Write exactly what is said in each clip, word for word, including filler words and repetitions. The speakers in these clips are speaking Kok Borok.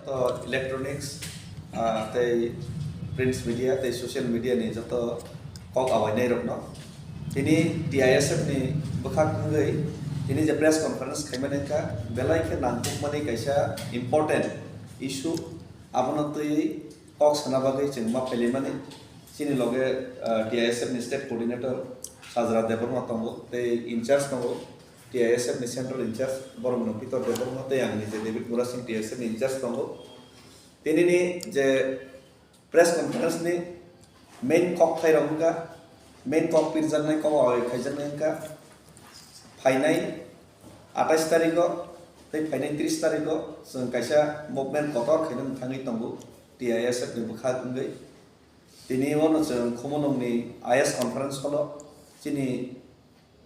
To electronics, ah, tei print media tei social media ni joto kok awainai rokno tini T I S F ni bwkhak wngwi tini je press conference khaimani wngkha, belai khe nangkukmani kaisa important issue, abono twiwi kok sana bagwi chwng ma phailaimani. Chini loge, ah, T I S F ni state coordinator Sajra Debbarma tongo tei in charge tongo. T I S F ni central in charge borok no Pitor Debbarma tei ang nije David Murasing T I S F ni in charge tongo. Tini ni je press conference ni main kok thai rok wngkha, main kok pirjaknai kok awi khaijaknai wngkha phainai atais tarikh o tei phainai tris tarikh o chwng kaisa movement kotor khaina thangwi tongo T I S F ni bwkhak wngwi. Tini ono chwng Khumulwng ni I S conference hall o chini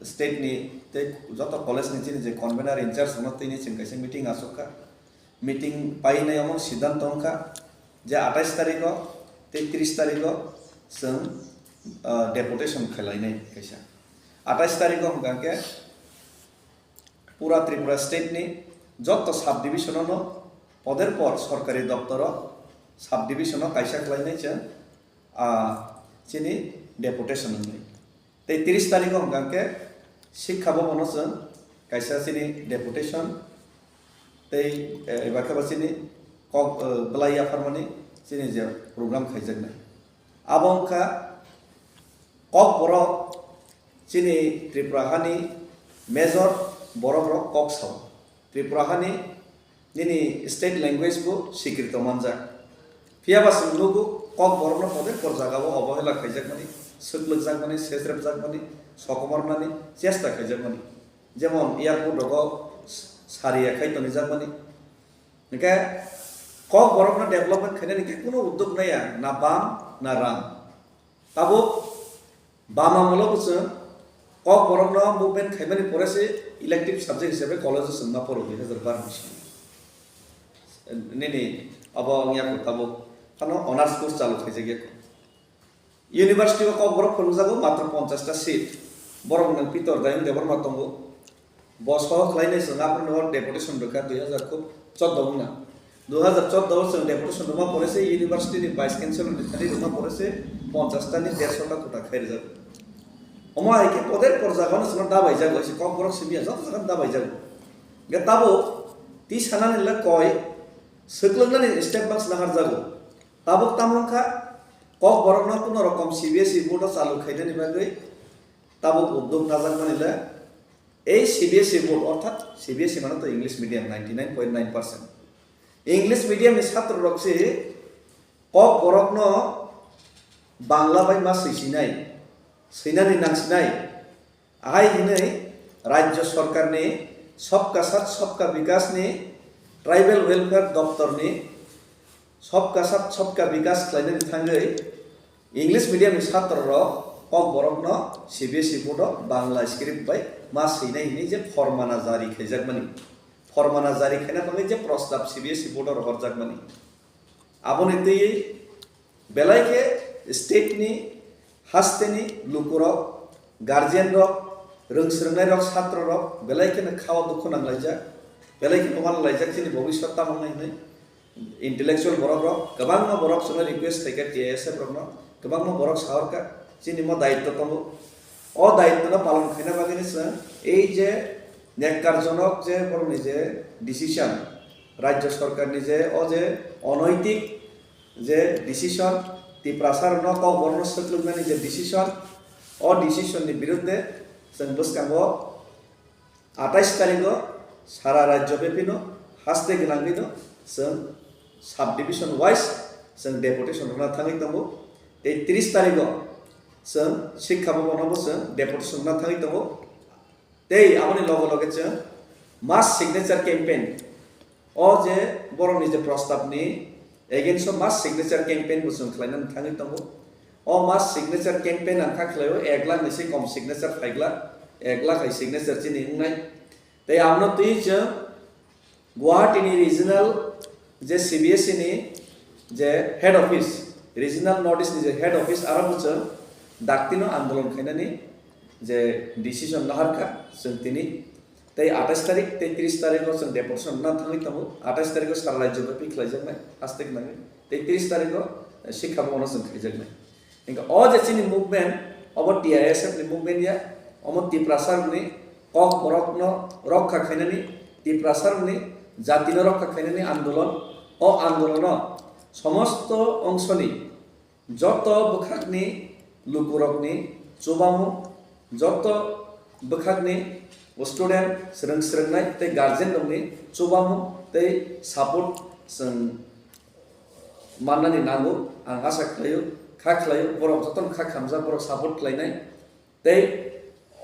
state ni tei joto college ni chini je convener in charge no tini chwng kaisa meeting asuk kha. Meeting painai omo siddhanto wngkha je atais tarikh o tei tris tarikh o chwng, ah, deputation khailainai kaisa. Atais tarikh o hwnkha khe pura Tripura state ni joto sub division o no poder por sorkari doptor o sub division o kaisa khlainai chwng, ah, chini deputation wngwi. Tei tris tarikh o hwnkha khe Sikha Bhavan o chwng kaisa chini deputation tei, eh, eba khe bo chini kok, eh, bwlai yapharmani chini je program khaijaknai. Abo wngkha kok borok chini Tripura hani major borok rok kok sao. Tripura hani nini state language bo sikrito manjak. Phiya ba chwng nugo kok borokno poder por jaga o obohela khaijakmani, swklwkjakmani, sesrepjakmani, sokomornani chesta khaijakmani. Jemon airport rogo sariya khai tonijakmani. Hingkhe kok borokno development khainani khe kunu uddog naiya, na bam na ram. Tabuk bam amolo bo chwng kok borokno movement khaimani pore se elective subject hisabe college o chwng ma poro dui hazar bar ni simi. Nini abo wngya kho tabuk phano honors course chalu khaijak ya kho. University o kok borok phunukjago matro ponchash ta seat. Borok nwng Pitor Dayung Debbarma tongo. Bo soho khlainai chwng aphano deputation rwkha dui hazar chordo wngna. Dui hazar chordo o chwng deputation rwma pore se university ni vice chancellor ni thani rwma pore se ponchash ta ni derso ta kota khai rwjago. Omo hai khe poder por jaga no chwngno dabai jago, se kok borok simi ya joto jaga dabai jago. Hingkhe tabuk twi sanani le koi swklwknani step baks nahar jago. Tabuk tamo wngkha kok borokno kuno rokom C B S E board o chalu khainani bagwi tabuk uddog najakmani le ei C B S E board, orthat C B S E mane to English medium ninety nine point nine percent. English medium ni satro rok se kok borokno Bangla bai ma swisinai, swinani nangsinai. Ahai hinwi Rajya Sarkarni Sabka Sath Sabka Vikasni Tribal Welfare Doptorni Sabka Sath Sabka Vikas khlainani thangwi English medium ni satro rok kok borokno C B S E board o Bangla script bai ma swinai hinwi je formana jari khaijakmani, formana jari khaina bagwi je prostab C B S E board o rohorjakmani. Aboni twiwi belai khe state ni, haste ni lukurok, guardian rok, rwng swrwngnai rok, satro rok belai kheno khao dukhu nanglaijak, belai khe tongma nanglaijak chini bobiswat tamo wngnai hinwi intellectual borok rok kwbangma borok chwngno request khaikha T I S F rokno, kwbangma borok sahorkha chini mo daitto tongo. O daitto no palon khaina bagwi no chwng ei je nekkarjonok je borokni je decision, Rajya Sarkarni je o je onaitik je decision, Tiprasa rokno kok borokno swklwknani je decision, o decision ni birudde chwng bwskango atais tarikh o sara rajyo bepino haste gwnangwi no chwng sub division wise chwng deputation rwna thangwi tongo. Tei tris tarikh o chwng Sikha Bhavan o bo chwng deputation rwna thangwi tongo. Tei aboni loge loge chwng mass signature campaign, o je borokni je prostab ni against o mass signature campaign bo chwng khlainani thangwi tongo. O mass signature campaign ang kha khlaio ek lakh ni se kom signature phaiglak, ek lakh hai signature chini wngnai. Tei abono twi chwng Guwahati ni regional je C B S E ni je head office, regional North East ni je head office, aro bo chwng daktino andolon khainani je decision naharkha chwng tini. Tei atais tarik tei tris tarik o chwng deputation na thangwi tongo. Atais tarik o sara rajyo byapi khlaijaknai, haste nangwi. Tei tris tarik o, eh, Sikha Bhavan o chwng khaijaknai. Hingkhe o je chini movement, obo T I S F ni movement ya, omo Tiprasa rokni kok borokno rokha khainani, Tiprasa rokni jatino rokha khainani andolon, o andolono somosto ongsoni joto bwkhakni lukurokni chubamung, joto bwkhakni student, swrwng swrwngnai tei guardian rokni chubamung tei support chwng mannani nango. Ang asa khlaio, kha khlaio, borok jotono kha khamjak, borok support khlainai. Tei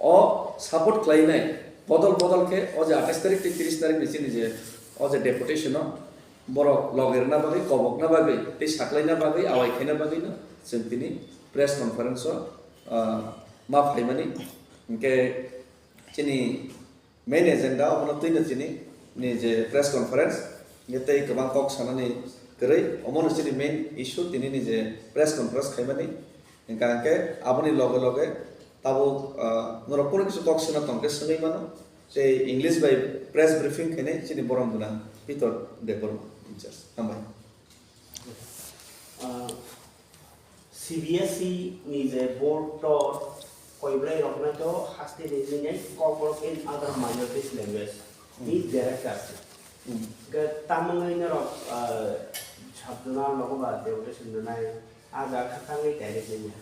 o support khlainai bodol bodol khe o je atais tarik tei tris tarik ni chini je o je deputation o borok loge rwna bagwi, kobokna bagwi tei saklaina bagwi, awai khaina bagwi no chwng tini press conference o, ah, ma phaimani. Hingkhe chini main agenda obono twino chini ni je press conference, hingkhe tei kwbang kok sanani kwrwi, omono chini main issue tini ni je press conference khaimani. Hingkha hingkhe aboni loge loge tabuk, ah, norok kunu kisa kok sina tongkhe swngwi mano. Tei English bai press briefing khainai chini borom gwnang Peter Debbarma in charge. Hambai. Ah, C B S E ni je board to koiblai roknai to haste ni nai Kokborok in other minorities language ni director. Hmm. Ga tamangwi norok, ah, sabjona logo ba deputation nai aga khatangwi direct nai.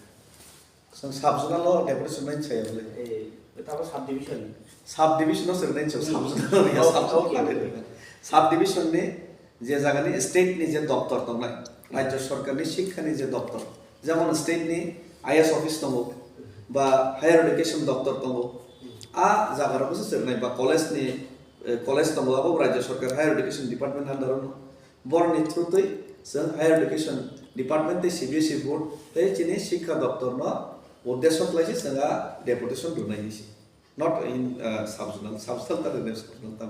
Chwng sub-zonal o deputation nai chaya bole. Eh, tabo subdivision. Subdivision o chwng nai chwng Hmm. Sub-zonal o ya Oh, sub-zonal okay, pade okay. Rwkha. Subdivision ni je jaga ni state ni je doptor tongnai, Rajya Sarkar ni Sikha ni je doptor, jemon state ni I A S office tongo, ba higher education doptor tongo, a jaga rok se chwng nai ba college ni, eh, college tongo abo Rajya Sarkar higher education department under o no. Borokni through twi chwng Higher Education Department tei C B S E Board tei chini Sikha Doptor no uddesho khlai se chwng a deputation rwnai hinwi se. Not in, uh, sub-zonal, sub-zonal ta rwnai, sub-zonal ta.